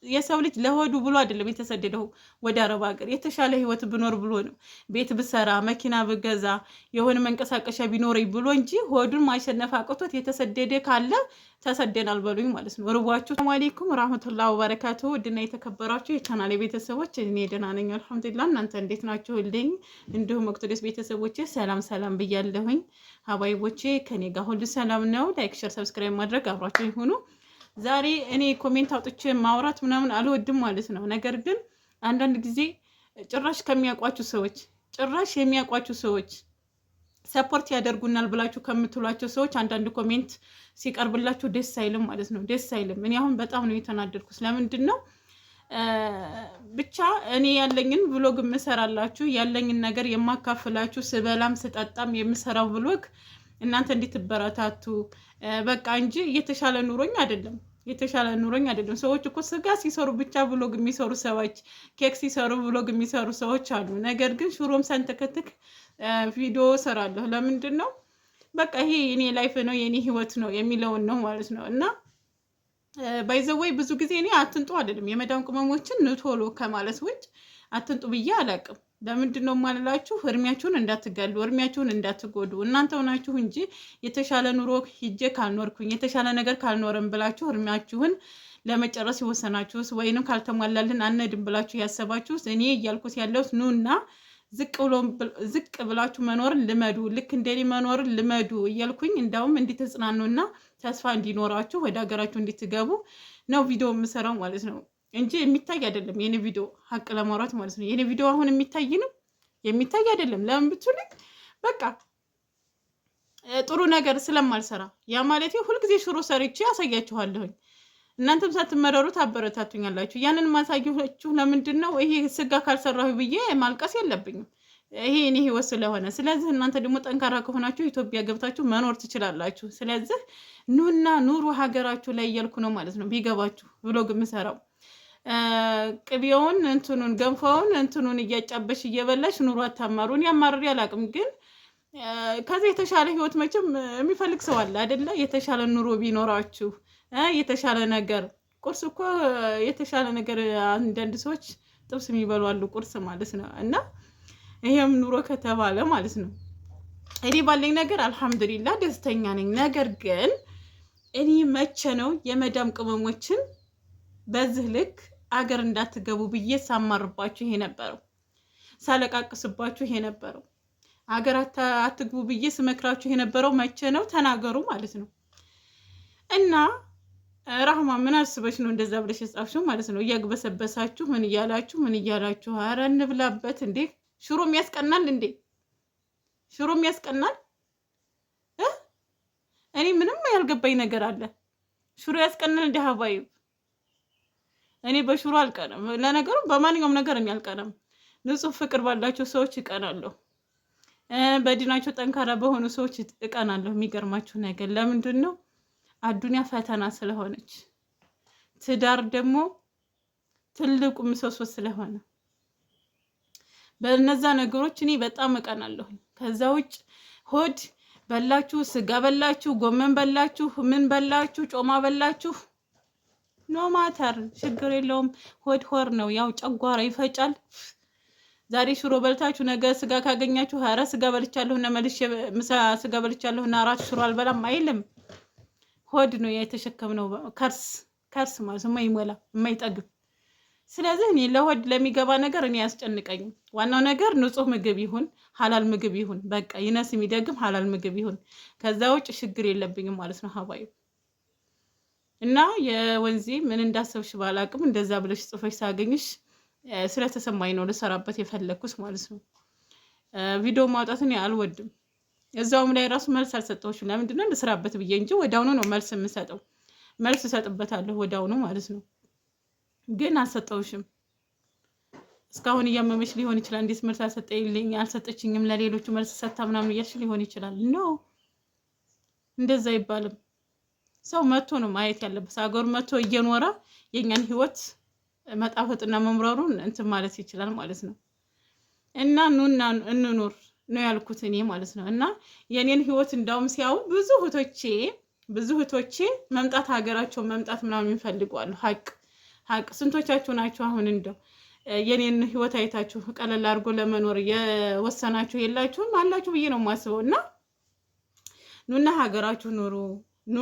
የሰው ልጅ ለሆዱ ብሎ አይደለም የተሰደደው ወደ አረብ ሀገር፣ የተሻለ ህይወት ብኖር ብሎ ነው። ቤት ብሰራ፣ መኪና ብገዛ፣ የሆነ መንቀሳቀሻ ቢኖረኝ ብሎ እንጂ ሆዱን ማሸነፍ አቅቶት የተሰደደ ካለ ተሰደናል በሉኝ ማለት ነው። ርቧችሁ። ሰላም አለይኩም ወራህመቱላሂ ወበረካቱ። ውድና የተከበራችሁ የቻናሌ ቤተሰቦች እኔ ደህና ነኝ አልሐምዱሊላህ። እናንተ እንዴት ናችሁልኝ? እንዲሁም ኦርቶዶክስ ቤተሰቦቼ ሰላም ሰላም ብያለሁኝ። ሀባይቦቼ ከኔ ጋር ሁሉ ሰላም ነው። Like፣ share፣ subscribe ማድረግ አብራችሁ ይሁኑ። ዛሬ እኔ comment አውጥቼ ማውራት ምናምን አልወድም ማለት ነው። ነገር ግን አንዳንድ ጊዜ ጭራሽ ከሚያውቋችሁ ሰዎች፣ ጭራሽ የሚያውቋችሁ ሰዎች፣ support ያደርጉናል ብላችሁ ከምትሏቸው ሰዎች አንዳንድ comment ሲቀርብላችሁ ደስ አይልም ማለት ነው። ደስ አይልም። እኔ አሁን በጣም ነው የተናደድኩት። ለምንድን ነው? ብቻ እኔ ያለኝን vlog የምሰራላችሁ፣ ያለኝን ነገር የማካፍላችሁ፣ ስበላም ስጠጣም የምሰራው vlog እናንተ እንድትበረታቱ በቃ እንጂ የተሻለ ኑሮኝ አይደለም። የተሻለ ኑሮኝ አይደለም። ሰዎች እኮ ስጋ ሲሰሩ ብቻ vlog የሚሰሩ ሰዎች፣ ኬክ ሲሰሩ vlog የሚሰሩ ሰዎች አሉ። ነገር ግን ሽሮም ሳንተከትክ ቪዲዮ እሰራለሁ። ለምንድን ነው? በቃ ይሄ የኔ life ነው፣ የኔ ህይወት ነው የሚለውን ነው ማለት ነው። እና by the way ብዙ ጊዜ እኔ አትንጡ አይደለም፣ የመዳም ቅመሞችን ንቶሎ ከማለት ውጭ አትንጡ ብዬ አላቅም። ለምንድን ነው የማልላችሁ? እድሜያችሁን እንዳትጋሉ፣ እድሜያችሁን እንዳትጎዱ። እናንተ ሆናችሁ እንጂ የተሻለ ኑሮ ሂጄ ካልኖርኩኝ፣ የተሻለ ነገር ካልኖረም ብላችሁ እድሜያችሁን ለመጨረስ የወሰናችሁስ ወይንም ካልተሟላልን አንሄድም ብላችሁ ያሰባችሁስ፣ እኔ እያልኩት ያለሁት ኑና ዝቅ ብላችሁ መኖርን ልመዱ፣ ልክ እንደኔ መኖርን ልመዱ እያልኩኝ እንዳውም እንድትጽናኑና ተስፋ እንዲኖራችሁ ወደ ሀገራችሁ እንድትገቡ ነው ቪዲዮ የምሰራው ማለት ነው እንጂ የሚታይ አይደለም። የኔ ቪዲዮ ሀቅ ለማውራት ማለት ነው። የኔ ቪዲዮ አሁን የሚታይ ነው? የሚታይ አይደለም። ለምን ብትሉኝ በቃ ጥሩ ነገር ስለማልሰራ፣ ያ ማለት ሁልጊዜ ሽሮ ሰርቼ አሳያችኋለሁኝ። እናንተም ሳትመረሩ ታበረታቱኛላችሁ። ያንን ማሳያችሁ ለምንድን ነው? ይሄ ስጋ ካልሰራሁ ብዬ ማልቀስ የለብኝም። ይሄ እኔ ህይወት ስለሆነ፣ ስለዚህ እናንተ ደግሞ ጠንካራ ከሆናችሁ ኢትዮጵያ ገብታችሁ መኖር ትችላላችሁ። ስለዚህ ኑና ኑሩ ሀገራችሁ ላይ እያልኩ ነው ማለት ነው። ቢገባችሁ vlog የምሰራው ቅቤውን እንትኑን ገንፎውን እንትኑን እያጫበሽ እየበላሽ ኑሮ አታማሩ። እኔ አማርሬ አላውቅም፣ ግን ከዚህ የተሻለ ህይወት መቼም የሚፈልግ ሰው አለ አይደለ? የተሻለ ኑሮ ቢኖራችሁ፣ የተሻለ ነገር፣ ቁርስ እኮ የተሻለ ነገር፣ አንዳንድ ሰዎች ጥብስ የሚበሉ አሉ ቁርስ ማለት ነው። እና ይሄም ኑሮ ከተባለ ማለት ነው። እኔ ባለኝ ነገር አልሐምዱሊላ ደስተኛ ነኝ። ነገር ግን እኔ መቼ ነው የመዳም ቅመሞችን በዚህ ልክ አገር እንዳትገቡ ብዬ ሳማርባችሁ ይሄ ነበረው፣ ሳለቃቅስባችሁ ይሄ ነበረው፣ አገር አትግቡ ብዬ ስመክራችሁ የነበረው መቼ ነው? ተናገሩ ማለት ነው። እና ራህማ ምን አስበሽ ነው እንደዛ ብለሽ የጻፍሽው ማለት ነው? እያግበሰበሳችሁ ምን እያላችሁ ምን እያላችሁ፣ ኧረ እንብላበት እንዴ! ሽሮም ያስቀናል እንዴ? ሽሮም ያስቀናል። እኔ ምንም ያልገባኝ ነገር አለ። ሽሮ ያስቀናል እንደ ሀባይብ? እኔ በሽሮ አልቀናም። ለነገሩ በማንኛውም ነገር እኔ አልቀናም። ንጹህ ፍቅር ባላቸው ሰዎች እቀናለሁ። በዲናቸው ጠንካራ በሆኑ ሰዎች እቀናለሁ። የሚገርማችሁ ነገር ለምንድን ነው? አዱንያ ፈተና ስለሆነች፣ ትዳር ደግሞ ትልቁ ምሰሶ ስለሆነ በነዛ ነገሮች እኔ በጣም እቀናለሁ። ከዛ ውጭ ሆድ በላችሁ፣ ስጋ በላችሁ፣ ጎመን በላችሁ፣ ምን በላችሁ፣ ጮማ በላችሁ፣ no matter፣ ችግር የለውም። ሆድ ሆድ ነው፣ ያው ጨጓራ ይፈጫል። ዛሬ ሽሮ በልታችሁ ነገ ስጋ ካገኛችሁ ኧረ ስጋ በልቻለሁና መልሼ ምሳ ስጋ በልቻለሁና እራት ሽሮ አልበላም አይልም። ሆድ ነው የተሸከምነው ከርስ ከርስ ማለት የማይሞላ የማይጠግብ። ስለዚህ እኔ ለሆድ ለሚገባ ነገር እኔ አያስጨንቀኝም። ዋናው ነገር ንጹህ ምግብ ይሁን፣ ሀላል ምግብ ይሁን። በቃ ይነስ የሚደግም ሀላል ምግብ ይሁን። ከዛ ውጭ ችግር የለብኝም ማለት ነው ሀባዩ። እና የወንዜ ምን እንዳሰብሽ ባላቅም እንደዛ ብለሽ ጽፈሽ ሳገኝሽ ስለተሰማኝ ነው ልሰራበት የፈለግኩት ማለት ነው። ቪዲዮ ማውጣት እኔ አልወድም። እዛውም ላይ ራሱ መልስ አልሰጠሁሽም። ለምንድነው? ልስራበት ብዬ እንጂ ወዲያውኑ ነው መልስ የምሰጠው። መልስ እሰጥበታለሁ ወዲያውኑ ማለት ነው። ግን አልሰጠሁሽም። እስካሁን እያመመሽ ሊሆን ይችላል። እንዴት መልስ አልሰጠኝልኝ አልሰጠችኝም፣ ለሌሎቹ መልስ ሰታ ምናምን እያልሽ ሊሆን ይችላል። No፣ እንደዛ አይባልም። ሰው መቶ ነው ማየት ያለበት። ሀገሩ መቶ እየኖረ የእኛን ህይወት መጣፈጥና መምረሩን እንትን ማለት ይችላል ማለት ነው። እና ኑና እንኑር ነው ያልኩት እኔ ማለት ነው። እና የኔን ህይወት እንዳውም ሲያዩ ብዙ እህቶቼ መምጣት፣ ሀገራቸው መምጣት ምናምን ይፈልጓሉ። ሀቅ ሀቅ ስንቶቻችሁ ናችሁ አሁን እንደው የኔን ህይወት አይታችሁ ቀለል አድርጎ ለመኖር የወሰናችሁ? የላችሁም፣ አላችሁ ብዬ ነው የማስበው። እና ኑና ሀገራችሁ ኑሩ። ኑ፣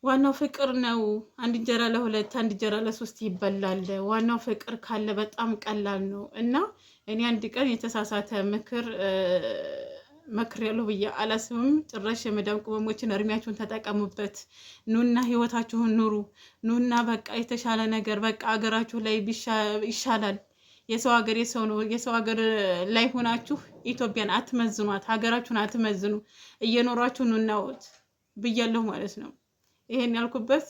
ዋናው ፍቅር ነው። አንድ እንጀራ ለሁለት፣ አንድ እንጀራ ለሶስት ይበላል። ዋናው ፍቅር ካለ በጣም ቀላል ነው። እና እኔ አንድ ቀን የተሳሳተ ምክር መክሬያለሁ ብዬ አላስብም። ጭራሽ የመዳም ቅመሞችን እድሜያችሁን ተጠቀሙበት። ኑና ህይወታችሁን ኑሩ። ኑና በቃ የተሻለ ነገር፣ በቃ አገራችሁ ላይ ይሻላል። የሰው ሀገር የሰው ነው። የሰው ሀገር ላይ ሆናችሁ ኢትዮጵያን አትመዝኗት፣ ሀገራችሁን አትመዝኑ። እየኖራችሁ ኑናወት ብያለሁ ማለት ነው። ይሄን ያልኩበት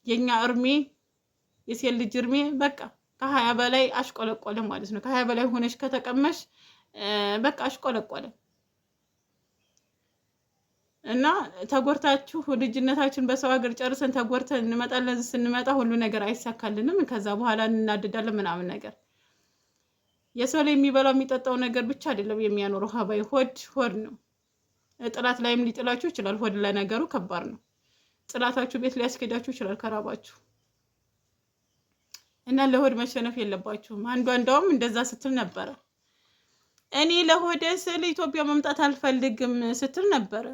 የኛ እርሜ፣ የሴት ልጅ እርሜ በቃ ከ20 በላይ አሽቆለቆለ ማለት ነው። ከ20 በላይ ሆነሽ ከተቀመሽ በቃ አሽቆለቆለ። እና ተጎርታችሁ ልጅነታችን በሰው ሀገር ጨርሰን ተጎርተን እንመጣለን። ስንመጣ ሁሉ ነገር አይሳካልንም። ከዛ በኋላ እንናደዳለን ምናምን ነገር። የሰው ላይ የሚበላው የሚጠጣው ነገር ብቻ አይደለም የሚያኖረው። ሀባይ ሆድ ሆድ ነው። ጥላት ላይም ሊጥላችሁ ይችላል። ሆድ ለነገሩ ከባድ ነው። ጥላታችሁ ቤት ሊያስኬዳችሁ ይችላል ከራባችሁ። እና ለሆድ መሸነፍ የለባችሁም። አንዷ እንደውም እንደዛ ስትል ነበረ። እኔ ለሆደ ስል ኢትዮጵያ መምጣት አልፈልግም ስትል ነበረ።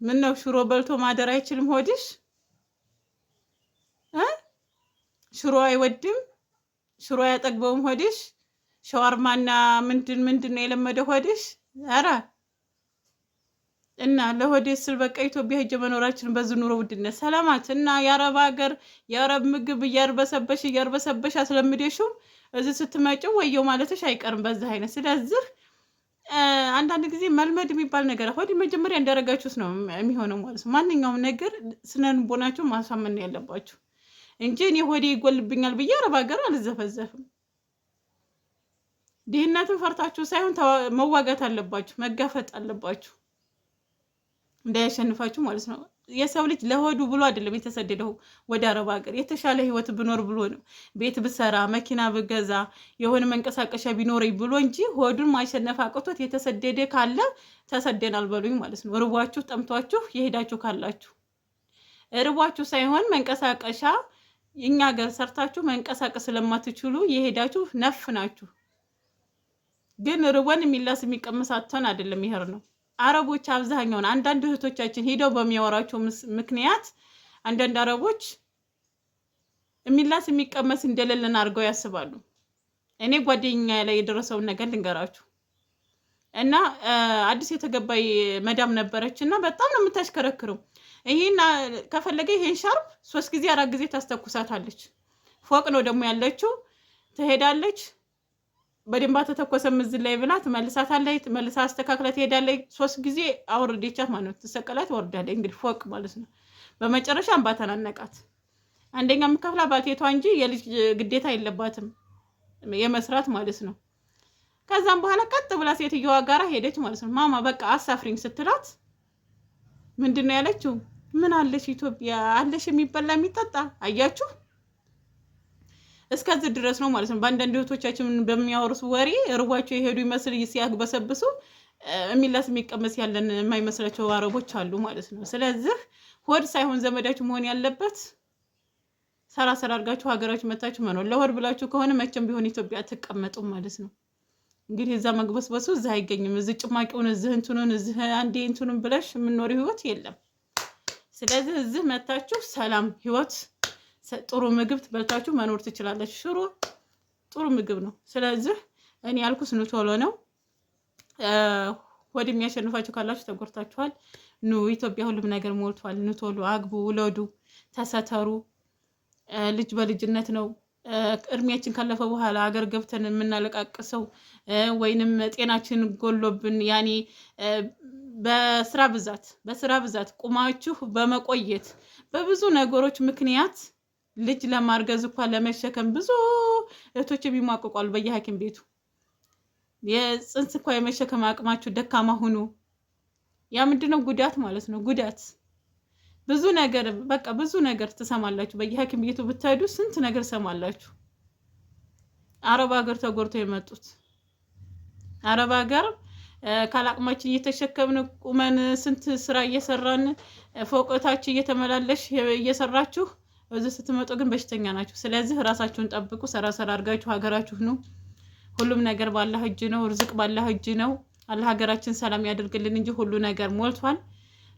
ምን ነው፣ ሽሮ በልቶ ማደር አይችልም ሆድሽ? ሽሮ አይወድም? ሽሮ አያጠግበውም ሆድሽ? ሸዋርማና ምንድን ምንድን ነው የለመደ ሆድሽ? ኧረ እና ለሆዴ ስል በቃ ኢትዮጵያ ሄጄ መኖራችን በዚህ ኑሮ ውድነት ሰላማት። እና የአረብ ሀገር የአረብ ምግብ እያርበሰበሽ እያርበሰበሽ አስለምደሽው እዚህ ስትመጪው ወየው ማለትሽ አይቀርም በዚህ አይነት። ስለዚህ አንዳንድ ጊዜ መልመድ የሚባል ነገር ሆድ መጀመሪያ እንዳደረጋችሁት ነው የሚሆነው ማለት ነው። ማንኛውም ነገር ስነ ልቦናችሁ ማሳመን ነው ያለባችሁ እንጂ እኔ ሆዴ ይጎልብኛል ብዬ አረብ ሀገር አልዘፈዘፍም። ድህነትን ፈርታችሁ ሳይሆን መዋጋት አለባችሁ፣ መጋፈጥ አለባችሁ እንዳያሸንፋችሁ ማለት ነው። የሰው ልጅ ለሆዱ ብሎ አይደለም የተሰደደው ወደ አረብ ሀገር፣ የተሻለ ህይወት ብኖር ብሎ ነው። ቤት ብሰራ፣ መኪና ብገዛ፣ የሆነ መንቀሳቀሻ ቢኖረኝ ብሎ እንጂ ሆዱን ማሸነፍ አቅቶት የተሰደደ ካለ ተሰደናል በሉኝ ማለት ነው። ርቧችሁ ጠምቷችሁ የሄዳችሁ ካላችሁ፣ ርቧችሁ ሳይሆን መንቀሳቀሻ እኛ ሀገር ሰርታችሁ መንቀሳቀስ ስለማትችሉ የሄዳችሁ ነፍ ናችሁ። ግን ርቦን የሚላስ የሚቀመስ አጥተን አይደለም ይሄር ነው። አረቦች አብዛኛውን አንዳንድ እህቶቻችን ሄደው በሚያወራቸው ምክንያት አንዳንድ አረቦች የሚላስ የሚቀመስ እንደሌለን አድርገው ያስባሉ። እኔ ጓደኛ ላይ የደረሰውን ነገር ልንገራችሁ። እና አዲስ የተገባይ መዳም ነበረች እና በጣም ነው የምታሽከረክረው። ይሄን ከፈለገ ይሄን ሻርፕ ሶስት ጊዜ አራት ጊዜ ታስተኩሳታለች። ፎቅ ነው ደግሞ ያለችው። ትሄዳለች፣ በደንብ ተተኮሰ ምዝን ላይ ብላ ትመልሳታለች። መልሳ አስተካክላ ትሄዳለች። ሶስት ጊዜ አውርዴቻት ማለት ነው። ትሰቀላት ወርዳለች። እንግዲህ ፎቅ ማለት ነው። በመጨረሻ እንባ ተናነቃት። አንደኛ የምከፍላ ባልቴቷ እንጂ የልጅ ግዴታ የለባትም የመስራት ማለት ነው። ከዛም በኋላ ቀጥ ብላ ሴትየዋ ጋራ ሄደች ማለት ነው። ማማ በቃ አሳፍሪኝ ስትላት ምንድን ነው ያለችው? ምን አለሽ ኢትዮጵያ አለሽ የሚበላ የሚጠጣ። አያችሁ፣ እስከዚህ ድረስ ነው ማለት ነው። በአንዳንድ እህቶቻችን በሚያወሩት ወሬ እርቧቸው የሄዱ ይመስል ሲያግበሰብሱ የሚላስ የሚቀመስ ያለን የማይመስላቸው አረቦች አሉ ማለት ነው። ስለዚህ ሆድ ሳይሆን ዘመዳችሁ መሆን ያለበት፣ ሰራ ሰራ አድርጋችሁ ሀገራችሁ መታችሁ መኖር። ለሆድ ብላችሁ ከሆነ መቼም ቢሆን ኢትዮጵያ አትቀመጡም ማለት ነው። እንግዲህ እዛ መግበስበሱ እዚህ አይገኝም። እዚህ ጭማቂውን፣ እዚህ እንትኑን፣ እዚህ አንዴ እንትኑን ብለሽ የምኖር ህይወት የለም። ስለዚህ እዚህ መታችሁ ሰላም ህይወት፣ ጥሩ ምግብ በልታችሁ መኖር ትችላላችሁ። ሽሮ ጥሩ ምግብ ነው። ስለዚህ እኔ ያልኩት ኑ ቶሎ ነው። ሆድ የሚያሸንፋችሁ ካላችሁ ተጎድታችኋል። ኑ፣ ኢትዮጵያ ሁሉም ነገር ሞልቷል። ኑ ቶሎ፣ አግቡ፣ ውለዱ፣ ተሰተሩ። ልጅ በልጅነት ነው። እድሜያችን ካለፈ በኋላ ሀገር ገብተን የምናለቃቅሰው ወይንም ጤናችን ጎሎብን ያኔ በስራ ብዛት ቁማችሁ በመቆየት በብዙ ነገሮች ምክንያት ልጅ ለማርገዝ እንኳን ለመሸከም ብዙ እህቶች የሚሟቀቋሉ በየሐኪም ቤቱ። የፅንስ እንኳ የመሸከም አቅማችሁ ደካማ ሁኑ። ያ ምንድነው? ጉዳት ማለት ነው። ጉዳት ብዙ ነገር፣ በቃ ብዙ ነገር ትሰማላችሁ። በየሐኪም ቤቱ ብትሄዱ ስንት ነገር ሰማላችሁ። አረብ ሀገር ተጎድተው የመጡት፣ አረብ ሀገር ካላቅማችን እየተሸከምን ቁመን ስንት ስራ እየሰራን ፎቅታች እየተመላለሽ እየሰራችሁ እዚህ ስትመጡ ግን በሽተኛ ናችሁ። ስለዚህ ራሳችሁን ጠብቁ። ሰራ ሰራ አድርጋችሁ ሀገራችሁ ኑ። ሁሉም ነገር ባላህ እጅ ነው። ርዝቅ ባላህ እጅ ነው። አላህ ሀገራችን ሰላም ያደርግልን እንጂ ሁሉ ነገር ሞልቷል።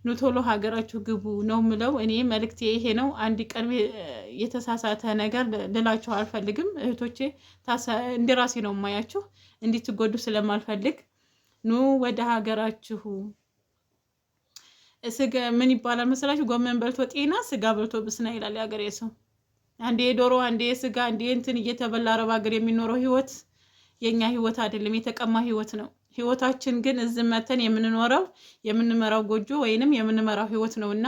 ኑ ቶሎ ሀገራችሁ ግቡ ነው ምለው። እኔ መልእክቴ ይሄ ነው። አንድ ቀን የተሳሳተ ነገር ልላችሁ አልፈልግም እህቶቼ፣ እንደ ራሴ ነው የማያችሁ፣ እንድትጎዱ ስለማልፈልግ ኑ ወደ ሀገራችሁ። ስጋ ምን ይባላል መሰላችሁ? ጎመን በልቶ ጤና፣ ስጋ በልቶ ብስና ይላል የሀገሬ ሰው። አንዴ የዶሮ አንዴ የስጋ አንዴ እንትን እየተበላ አረብ ሀገር የሚኖረው ህይወት የእኛ ህይወት አይደለም፣ የተቀማ ህይወት ነው። ህይወታችን ግን እዚህ መተን የምንኖረው የምንመራው ጎጆ ወይንም የምንመራው ህይወት ነው እና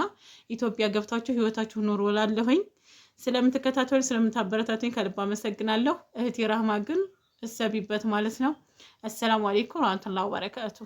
ኢትዮጵያ ገብታችሁ ህይወታችሁ ኑሩ እላለሁኝ። ስለምትከታተሉ ስለምታበረታቱኝ ከልብ አመሰግናለሁ። እህቴ ራህማ ግን እሰቢበት ማለት ነው። አሰላሙ አሌይኩም ወራህመቱላሂ ወበረካቱ።